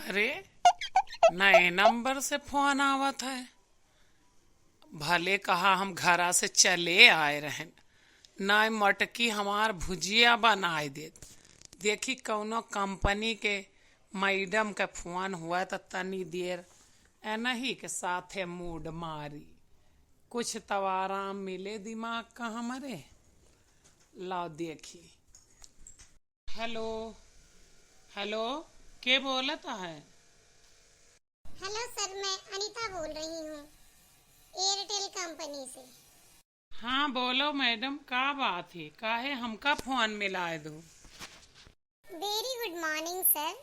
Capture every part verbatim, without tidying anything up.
अरे, नए नंबर से फोन आवत है। भले कहा हम घरा से चले आए रहन, नाय मटकी हमार भुजिया बनाए देत। देखी कौनो कंपनी के मैडम के फोन हुआ त तनी देर एनही के साथे मूड मारी। कुछ तो आराम मिले दिमाग का हमरे। लाओ देखी। हेलो, हेलो, के बोलत है? हेलो सर, मैं अनिता बोल रही हूँ एयरटेल कंपनी से। हाँ, बोलो मैडम, का बात है? काहे हमका फोन मिलाए दो? वेरी गुड मॉर्निंग सर,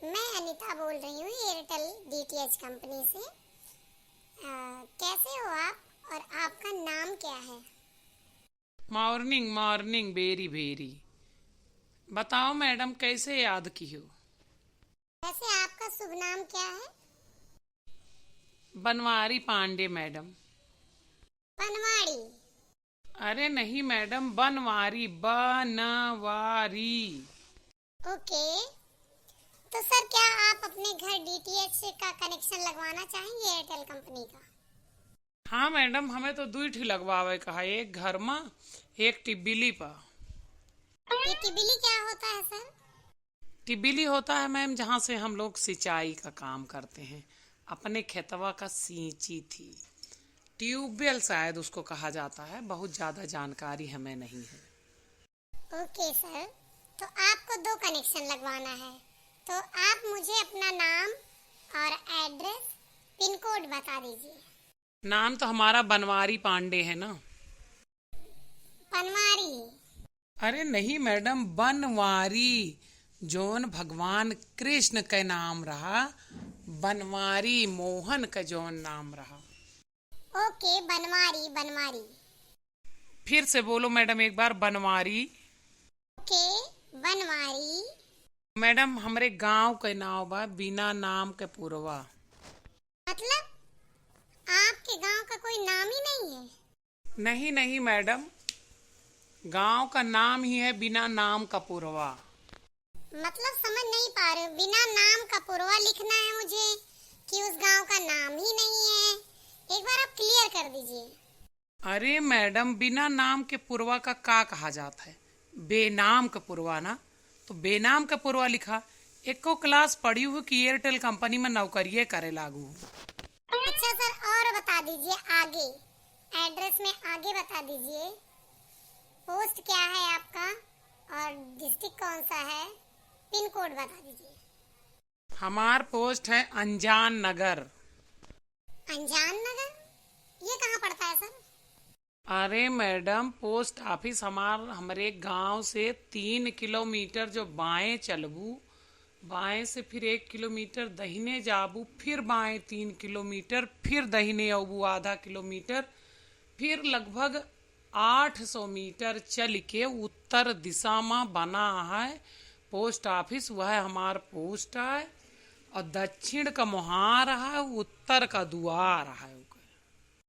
मैं अनिता बोल रही हूँ एयरटेल डीटीएच कंपनी से। अ, कैसे हो आप और आपका नाम क्या है? Morning, morning, very, very. बताओ मैडम, कैसे याद की हो? वैसे आपका शुभ नाम क्या है? बनवारी पांडे मैडम। बनवारी? अरे नहीं मैडम, बनवारी, बनवारी। ओके, तो सर क्या आप अपने घर डीटीएच का कनेक्शन लगवाना चाहेंगे एयरटेल कंपनी का? हाँ मैडम, हमें तो दुई ठी लगवावे का है, एक घर मा, एक टिबिली पा। ये टिबिली क्या होता है सर? टिबिली होता है मैम, जहाँ से हम लोग सिंचाई का काम करते हैं, अपने खेतवा का सींची थी। ट्यूबवेल शायद उसको कहा जाता है, बहुत ज़्यादा जानकारी हमें नहीं है। ओके सर, तो आपको दो कनेक्शन लगवाना है, तो आप मुझे अपना नाम और एड्रेस, पिन कोड बता दीजिए। नाम तो हमारा बनवारी पांडे है ना। बनवारी? अरे नहीं मैडम, बनवारी, जौन भगवान कृष्ण के नाम रहा, बनवारी मोहन के जौन नाम रहा। ओके, बनवारी, बनवारी। फिर से बोलो मैडम एक बार, बनवारी। ओके, बनवारी। मैडम, हमरे गांव के नाव बा बिना नाम के पुरवा। मतलब, आपके गांव का कोई नाम ही नहीं है? नहीं, नहीं मैडम, गांव का नाम ही है बिना नाम का पुरवा। मतलब, समझ नहीं पा रही हूँ, बिना नाम का पुरवा लिखना है मुझे कि उस गांव का नाम ही नहीं है? एक बार आप क्लियर कर दीजिए। अरे मैडम, बिना नाम के पुरवा का का कहा जाता है? बेनाम का पुरवा ना, तो बेनाम का पुरवा लिखा। एको क्लास पढ़ी हूँ कि एयरटेल कंपनी में नौकरिये करे लागू। अच्छा सर, और बता दीजिए आगे, एड्रेस में आगे बता दीजिए, पोस्ट क्या है आपका और डिस्ट्रिक्ट कौन सा है, पिन कोड बता दीजिए। हमार पोस्ट है अनजान नगर। अनजान नगर? ये कहाँ पड़ता है सर? अरे मैडम, पोस्ट ऑफिस हमार, हमरे गांव से तीन किलोमीटर जो बाएं चलबू, बाएं से फिर एक किलोमीटर दहिने जाबू, फिर बाएं तीन किलोमीटर, फिर दहिने अबू आधा किलोमीटर, फिर लगभग आठ सौ मीटर चल के उत्तर दिशा मा बना है पोस्ट ऑफिस, वह हमार पोस्ट है। और दक्षिण का मुहार है, उत्तर का दुआर है।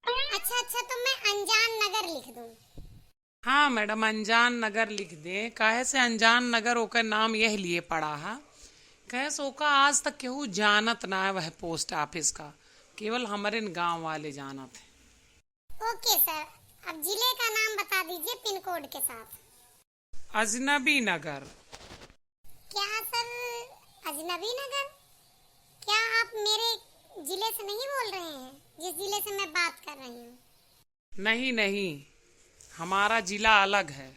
अच्छा, अच्छा, तो मैं अनजान नगर लिख दूँ? हाँ मैडम, अनजान नगर लिख दें, काहे से अनजान नगर ओकर नाम यह लिए पड़ा है, कहे से ओका आज तक केहू जानत ना है वह पोस्ट ऑफिस का, केवल हमरे न गाँव वाले जानत हैं। ओके सर, अब जिले का नाम बता दीजिए पिन कोड के साथ। अजनबी नगर। क्या सर, अजनबी नगर? क्या आप मेरे जिले से नहीं बोल रहे हैं, जिस जिले से मैं बात कर रही हूँ? नहीं, नहीं, हमारा जिला अलग है।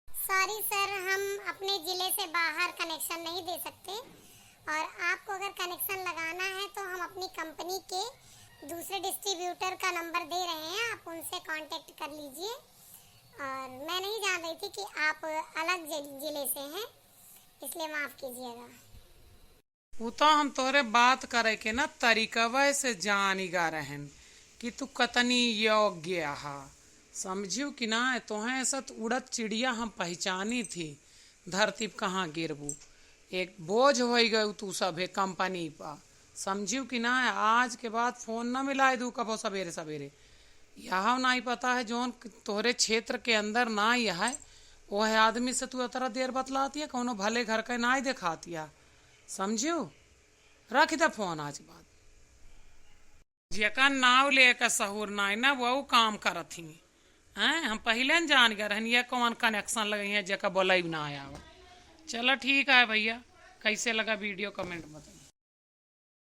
सॉरी सर, हम अपने जिले से बाहर कनेक्शन नहीं दे सकते, और आपको अगर कनेक्शन लगाना है तो हम अपनी कंपनी के दूसरे डिस्ट्रीब्यूटर का नंबर दे रहे हैं, आप उनसे कॉन्टैक्ट कर लीजिए। और मैं नहीं जान रही थी कि आप अलग जि-, जिले से हैं, इसलिए माफ़ कीजिएगा। उ तो हम तोहरे बात करे के ना तरीकवे से जानी गा रहन कि तू कतनी योग्य आहा। समझियो कि ना, तोहें ऐसा त उड़त चिड़िया हम पहचानी थी, धरती पे कहाँ गिरबू। एक बोझ होई गयू तू सभे कंपनी पा। समझियो कि ना, आज के बाद फोन ना मिलाए दू कबो सबेरे सबेरे। यह नाई पता है जौन तोहरे क्षेत्र के अंदर नाई है, वह आदमी से तू अतरा देर बतलातिया, कौनो भले घर के नाई देखातिया। समझियो? रख दे फोन आज के बाद। जेका नाव लेके सहूर नाई ना, वहू काम करत ही। हैं, हम पहिले न जान गए रहन, ये कौन connection लगई है, जेका बोलाई ना आवा। चलो ठीक है भैया, कैसे लगा video comment बताइए।